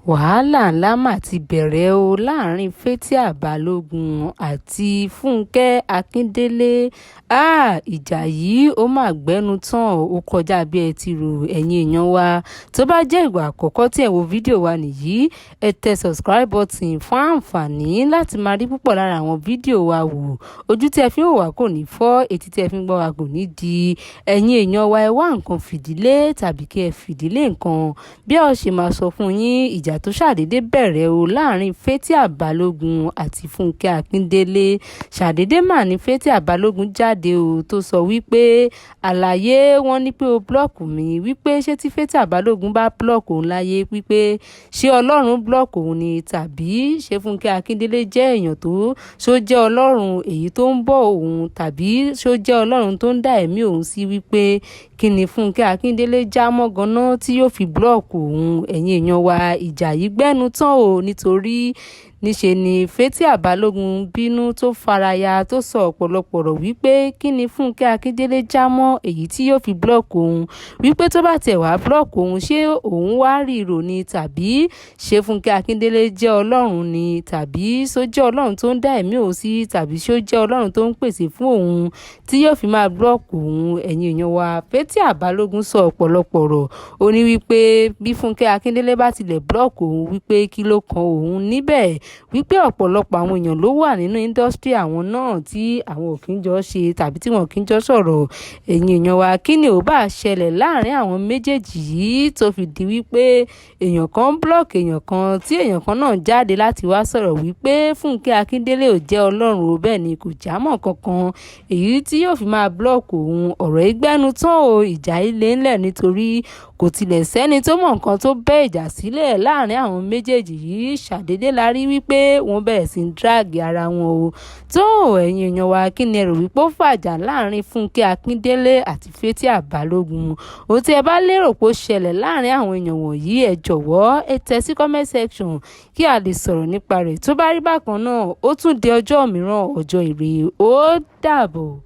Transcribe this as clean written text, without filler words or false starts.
Wàhálà ńlá mà ti bẹ̀rẹ̀ o láàrin Fatia Balogun àti Fúnkẹ́ Akíndélé. Háà, ìjà yìí ó máa gbẹ́nu tán, ó kọjá bí ẹ ti rò, ẹ̀yin èèyàn wa. Tó bá jẹ́ ìgbà àkọ́kọ́ tí ẹ̀ ń wo fídíò wa nìyí, ẹ tẹ subscribe button fún àǹfààní láti máa rí púpọ̀ lára àwọn fídíò wa wò. Ojú tí ẹ fi ń wò wá kò ní fọ́, etí tí ẹ fi ń gbọ́ wa kò ní di. Ẹ̀yin èèyàn wa, ẹ wá nǹkan fìdí lé tàbí kí ẹ fìdí lé nǹkan. Bí a ó ṣe máa sọ fún yín, ìjà tó ṣàdédé bẹ̀rẹ̀ o láàrin Fatia Balogun àti Fúnkẹ́ Akíndélé. Ṣàdédé mà ní Fatia Balogun jáde o, tó sọ wípé àlàyé wọn ní pé ó block mi, wípé ṣé tí Fatia Balogun bá block òun láyé, wípé ṣé Ọlọ́run block òun ni, tàbí ṣé Fúnkẹ́ Akíndélé jẹ́ èèyàn tó ṣó jẹ́ Ọlọ́run èyí tó ń bọ̀ òun, tàbí ṣó jẹ́ Ọlọ́run tó ń dá ẹ̀mí òun sí, wípé kí ni Fúnkẹ́ Akíndélé já mọ́ ganan tí yóò fi block òun. Ẹ̀yin èèyàn wa, ìjà yìí gbẹ́nu tán o, nítorí níṣe ni Fatia Balogun bínú tó faraya, tó sọ ọ̀pọ̀lọpọ̀ ọ̀rọ̀ wípé kí ni Fúnkẹ́ Akíndélé já mọ́ èyí tí yóò fi block òun, wípé tó bá tiẹ̀ wá block òun, ṣé òun wá rí ìrò ni, tàbí ṣé Fúnkẹ́ Akíndélé jẹ́ Ọlọ́run ni, tàbí ṣó jẹ́ Ọlọ́run tó ń dá ẹ̀mí òun sí, tàbí ṣó jẹ́ Ọlọ́run tó ń pèsè fún òun tí yóò fi máa block òun. Ẹ̀yin èèyàn wa, Fatia Balogun sọ ọ̀pọ̀lọpọ̀ ọ̀rọ̀. Ó ní wípé bí Fúnkẹ́ Akíndélé bá tilẹ̀ block òun, wípé kí ló kan òun níbẹ̀, wípé ọ̀pọ̀lọpọ̀ àwọn èèyàn ló wà nínú industry àwọn náà tí àwọn ò kí ń jọ ṣe tàbí tí wọn kì í jọ sọ̀rọ̀. Ẹ̀yin èèyàn wa, kí ni ò bá ṣẹlẹ̀ láàrin àwọn méjèèjì yìí tó fi di wípé èèyàn kan ń block èèyàn kan, tí èèyàn kan náà jáde láti wá sọ̀rọ̀ wípé Fúnkẹ́ Akíndélé ò jẹ́ Ọlọ́run o, bẹ́ẹ̀ ni kò jámọ́ kankan èyí tí yóò fi máa block òun? Ọ̀rọ̀ ìgbẹ́nu tán o, ìjà ilé ńlẹ̀, nítorí kò tilẹ̀ sẹ́ni tó mọ̀ nǹkan tó bẹ́ ìjà sílẹ̀ láàrin àwọn méjèèjì yìí. Ṣàdédé la rí wípé wọ́n bẹ̀rẹ̀ sí ń drag ara wọn o. Tó, ẹ̀yin èèyàn wa, kí ni ẹ rò wípé ó fàjà láàrin Fúnkẹ́ Akíndélé àti Fatia Balogun? Ohun tí ẹ bá lérò pé ó ṣẹlẹ̀ láàrin àwọn èèyàn wọ̀nyí, ẹ jọ̀wọ́, ẹ tẹ sí comment section kí a lè sọ̀rọ̀ nípa rẹ̀. Tó bá rí bákan náà, ó tún di ọjọ́ mìíràn, ọjọ́ ire, ó dàbọ̀.